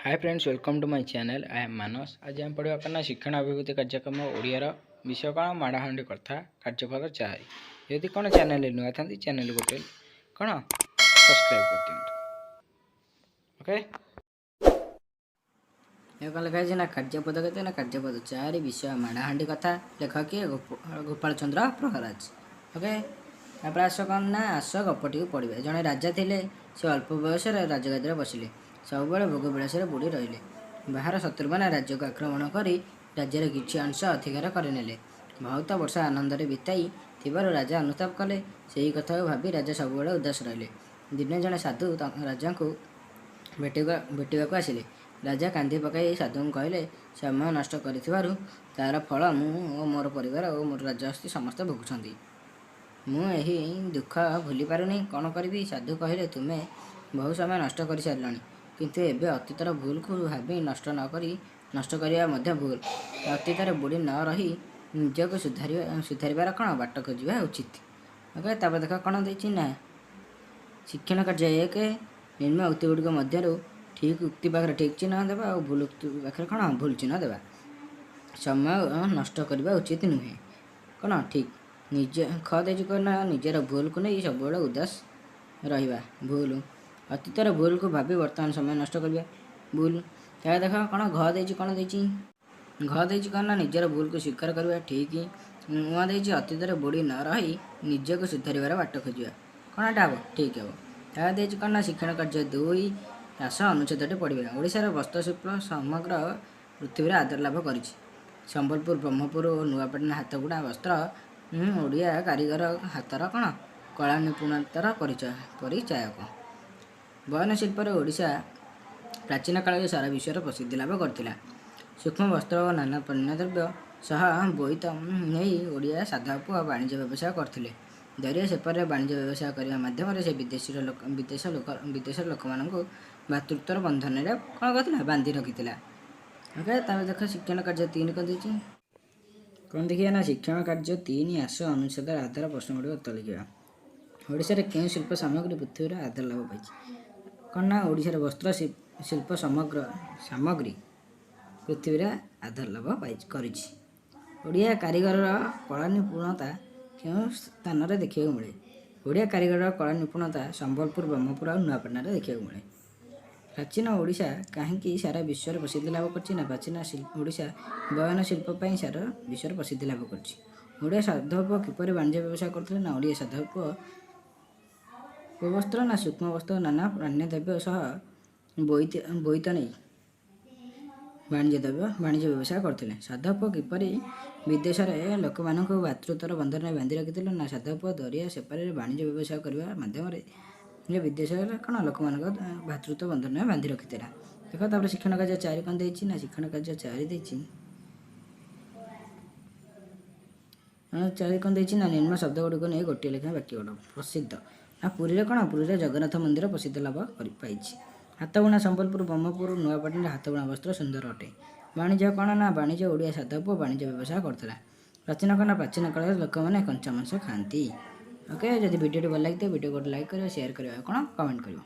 Hi friends, welcome to my channel. I am Manas. ଆଜି ଆମେ ପଢ଼ିବା କ'ଣ ନା ଶିକ୍ଷଣ ଅଭିବୃଦ୍ଧି କାର୍ଯ୍ୟକ୍ରମ ଓଡ଼ିଆର ବିଷୟ କ'ଣ, ମାଡ଼ହାଣ୍ଡି କଥା, କାର୍ଯ୍ୟପଦ 4। ଯଦି କ'ଣ ଚ୍ୟାନେଲରେ ନୂଆ ଥାନ୍ତି, ଚ୍ୟାନେଲ ଗୋଟେ କ'ଣ ସବସ୍କ୍ରାଇବ୍ କରିଦିଅନ୍ତୁ। ଓକେ, ଏହା କ'ଣ ଲେଖା ହେଇଛି ନା କାର୍ଯ୍ୟପଦ କେତେ ନା କାର୍ଯ୍ୟପଦ 4, ବିଷୟ ମାଡ଼ହାଣ୍ଡି କଥା, ଲେଖକ କିଏ? ଗୋପାଳ ଚନ୍ଦ୍ର ପ୍ରହରାଜ। ଓକେ, ତାପରେ ଆସ କ'ଣ ନା ଆସ ଗପଟିକୁ ପଢ଼ିବା। ଜଣେ ରାଜା ଥିଲେ। ସେ ଅଳ୍ପ ବୟସରେ ରାଜଗାଦିରେ ବସିଲେ। ସବୁବେଳେ ଭୋଗ ବିଳାସରେ ବୁଡ଼ି ରହିଲେ। ବାହାର ଶତ୍ରୁମାନେ ରାଜ୍ୟକୁ ଆକ୍ରମଣ କରି ରାଜ୍ୟର କିଛି ଅଂଶ ଅଧିକାର କରିନେଲେ। ବହୁତ ବର୍ଷ ଆନନ୍ଦରେ ବିତାଇ ଥିବାରୁ ରାଜା ଅନୁତାପ କଲେ। ସେହି କଥାକୁ ଭାବି ରାଜା ସବୁବେଳେ ଉଦାସ ରହିଲେ। ଦିନେ ଜଣେ ସାଧୁ ରାଜାଙ୍କୁ ଭେଟିବାକୁ ଆସିଲେ। ରାଜା କାନ୍ଦି ପକାଇ ସାଧୁଙ୍କୁ କହିଲେ, ସମୟ ନଷ୍ଟ କରିଥିବାରୁ ତା'ର ଫଳ ମୁଁ ଓ ମୋର ପରିବାର ଓ ମୋର ରାଜହସ୍ତି ସମସ୍ତେ ଭୋଗୁଛନ୍ତି। ମୁଁ ଏହି ଦୁଃଖ ଭୁଲି ପାରୁନି। କ'ଣ କରିବି? ସାଧୁ କହିଲେ, ତୁମେ ବହୁ ସମୟ ନଷ୍ଟ କରିସାରିଲଣି, କିନ୍ତୁ ଏବେ ଅତୀତର ଭୁଲକୁ ଭାବି ନଷ୍ଟ ନ କରି ନଷ୍ଟ କରିବା ମଧ୍ୟ ଭୁଲ। ଅତୀତରେ ବୁଡ଼ି ନ ରହି ନିଜକୁ ସୁଧାରିବାର କ'ଣ ବାଟ ଖୋଜିବା ଉଚିତ। ଓକେ, ତାପରେ ଦେଖ କ'ଣ ଦେଇଛି ନା ଶିକ୍ଷଣ କାର୍ଯ୍ୟ 1, ନିମ୍ନ ଉକ୍ତି ଗୁଡ଼ିକ ମଧ୍ୟରୁ ଠିକ୍ ଉକ୍ତି ପାଖରେ ଠିକ୍ ଚିହ୍ନ ଦେବା ଆଉ ଭୁଲ ଉକ୍ତି ପାଖରେ କ'ଣ ଭୁଲ ଚିହ୍ନ ଦେବା। ସମୟ ନଷ୍ଟ କରିବା ଉଚିତ ନୁହେଁ, କ'ଣ ଠିକ୍। ନିଜ ଖ ଦେଇଛି କ'ଣ ନା ନିଜର ଭୁଲକୁ ନେଇ ସବୁବେଳେ ଉଦାସ ରହିବା ଭୁଲ। ଅତୀତର ଭୁଲକୁ ଭାବି ବର୍ତ୍ତମାନ ସମୟ ନଷ୍ଟ କରିବା ଭୁଲ। ତାପରେ ଦେଖ କ'ଣ ଘ ଦେଇଛି, କ'ଣ ଦେଇଛି? ଘ ଦେଇଛି କ'ଣ ନା ନିଜର ଭୁଲକୁ ସ୍ୱୀକାର କରିବା ଠିକ୍। ଙ ଦେଇଛି ଅତୀତରେ ବୁଡ଼ି ନ ରହି ନିଜକୁ ସୁଧାରିବାର ବାଟ ଖୋଜିବା, କ'ଣ ଏଇଟା ହେବ? ଠିକ୍ ହେବ। ତାପରେ ଦେଇଛି କ'ଣ ନା ଶିକ୍ଷଣ କାର୍ଯ୍ୟ 2, ଆସ ଅନୁଚ୍ଛେଦଟି ପଢ଼ିବା। ଓଡ଼ିଶାର ବସ୍ତ୍ରଶିଳ୍ପ ସମଗ୍ର ପୃଥିବୀରେ ଆଦର ଲାଭ କରିଛି। ସମ୍ବଲପୁର, ବ୍ରହ୍ମପୁର ଓ ନୂଆପଟଣା ହାତବୁଣା ବସ୍ତ୍ର ଓଡ଼ିଆ କାରିଗର ହାତର କ'ଣ କଳା ନିପୁଣତାର ପରିଚାୟକ। ବୟନଶିଳ୍ପରେ ଓଡ଼ିଶା ପ୍ରାଚୀନ କାଳରେ ସାରା ବିଶ୍ୱରେ ପ୍ରସିଦ୍ଧି ଲାଭ କରିଥିଲା। ସୂକ୍ଷ୍ମ ବସ୍ତ୍ର ଓ ନାନା ପଣ୍ୟଦ୍ରବ୍ୟ ସହ ବୋଇତ ନେଇ ଓଡ଼ିଆ ସାଧବ ପୁଅ ବାଣିଜ୍ୟ ବ୍ୟବସାୟ କରୁଥିଲେ। ଦରିଆ ସେପାରରେ ବାଣିଜ୍ୟ ବ୍ୟବସାୟ କରିବା ମାଧ୍ୟମରେ ସେ ବିଦେଶର ଲୋକମାନଙ୍କୁ ଭ୍ରାତୃତ୍ୱର ବନ୍ଧନରେ କ'ଣ କରିଥିଲା? ବାନ୍ଧି ରଖିଥିଲା। ଓକେ, ତାପରେ ଦେଖ ଶିକ୍ଷଣ କାର୍ଯ୍ୟ 3 କ'ଣ ଦେଇଛି, କ'ଣ ଦେଖିବା ନା ଶିକ୍ଷଣ କାର୍ଯ୍ୟ 3, ଆସ ଅନୁଚ୍ଛେଦର ଆଧାର ପ୍ରଶ୍ନ ଗୁଡ଼ିକ ଉତ୍ତର ଲେଖିବା। ଓଡ଼ିଶାରେ କେଉଁ ଶିଳ୍ପ ସାମଗ୍ରୀ ପୃଥିବୀର ଆଦର ଲାଭ ପାଇଛି? କ'ଣ ନା ଓଡ଼ିଶାର ବସ୍ତ୍ର ଶିଳ୍ପ ସମଗ୍ର ସାମଗ୍ରୀ ପୃଥିବୀରେ ଆଦର ଲାଭ କରିଛି। ଓଡ଼ିଆ କାରିଗରର କଳା ନିପୁଣତା କେଉଁ ସ୍ଥାନରେ ଦେଖିବାକୁ ମିଳେ? ଓଡ଼ିଆ କାରିଗରର କଳା ନିପୁଣତା ସମ୍ବଲପୁର, ବ୍ରହ୍ମପୁର ଆଉ ନୂଆପଟଣାରେ ଦେଖିବାକୁ ମିଳେ। ପ୍ରାଚୀନ ଓଡ଼ିଶା କାହିଁକି ସାରା ବିଶ୍ୱରେ ପ୍ରସିଦ୍ଧି ଲାଭ କରିଛି? ନା ପ୍ରାଚୀନ ଓଡ଼ିଶା ବୟନ ଶିଳ୍ପ ପାଇଁ ସାରା ବିଶ୍ୱରେ ପ୍ରସିଦ୍ଧି ଲାଭ କରିଛି। ଓଡ଼ିଆ ସାଧବ କିପରି ବାଣିଜ୍ୟ ବ୍ୟବସାୟ କରୁଥିଲେ? ନା ଓଡ଼ିଆ ସାଧବ ବସ୍ତ୍ର ନା ସୂକ୍ଷ୍ମ ବସ୍ତ୍ର ନାନା ପଣ୍ୟଦ୍ରବ୍ୟ ସହ ବୋଇତ ନେଇ ବାଣିଜ୍ୟ ବ୍ୟବସାୟ କରୁଥିଲେ। ସାଧବ କିପରି ବିଦେଶରେ ଲୋକମାନଙ୍କୁ ଭ୍ରାତୃତ୍ୱର ବନ୍ଧନରେ ବାନ୍ଧି ରଖିଥିଲେ? ନା ସାଧବ ଦରିଆ ସେପାରରେ ବାଣିଜ୍ୟ ବ୍ୟବସାୟ କରିବା ମାଧ୍ୟମରେ ବିଦେଶରେ କ'ଣ ଲୋକମାନଙ୍କ ଭ୍ରାତୃତ୍ୱ ବନ୍ଧନରେ ବାନ୍ଧି ରଖିଥିଲା। ଦେଖ ତାପରେ ଶିକ୍ଷଣ କାର୍ଯ୍ୟ 4 କ'ଣ ଦେଇଛି ନା ଶିକ୍ଷଣ କାର୍ଯ୍ୟ 4 ଦେଇଛି, 4 କ'ଣ ଦେଇଛି ନା ନିମ୍ନ ଶବ୍ଦ ଗୁଡ଼ିକୁ ନେଇ ଗୋଟିଏ ଲେଖାଏଁ ବାକ୍ୟ ଗଢ଼। ପ୍ରସିଦ୍ଧ ନା ପୁରୀରେ କ'ଣ ପୁରୀରେ ଜଗନ୍ନାଥ ମନ୍ଦିର ପ୍ରସିଦ୍ଧ ଲାଭ କରି ପାଇଛି। ହାତବୁଣା ସମ୍ବଲପୁର, ବ୍ରହ୍ମପୁର, ନୂଆପଟଣାରେ ହାତବୁଣା ବସ୍ତ୍ର ସୁନ୍ଦର ଅଟେ। ବାଣିଜ୍ୟ କ'ଣ ନା ବାଣିଜ୍ୟ ଓଡ଼ିଆ ସାଧବ ବାଣିଜ୍ୟ ବ୍ୟବସାୟ କରୁଥିଲା। ପ୍ରାଚୀନ କ'ଣ ନା ପ୍ରାଚୀନ କାଳରେ ଲୋକମାନେ କଞ୍ଚା ମାଂସ ଖାଆନ୍ତି। ଓକେ, ଯଦି ଭିଡ଼ିଓଟି ଭଲ ଲାଗିଥିବ ଭିଡ଼ିଓ ଗୋଟେ ଲାଇକ୍ କରିବ, ସେୟାର କରିବ, ଆଉ କ'ଣ କମେଣ୍ଟ କରିବ।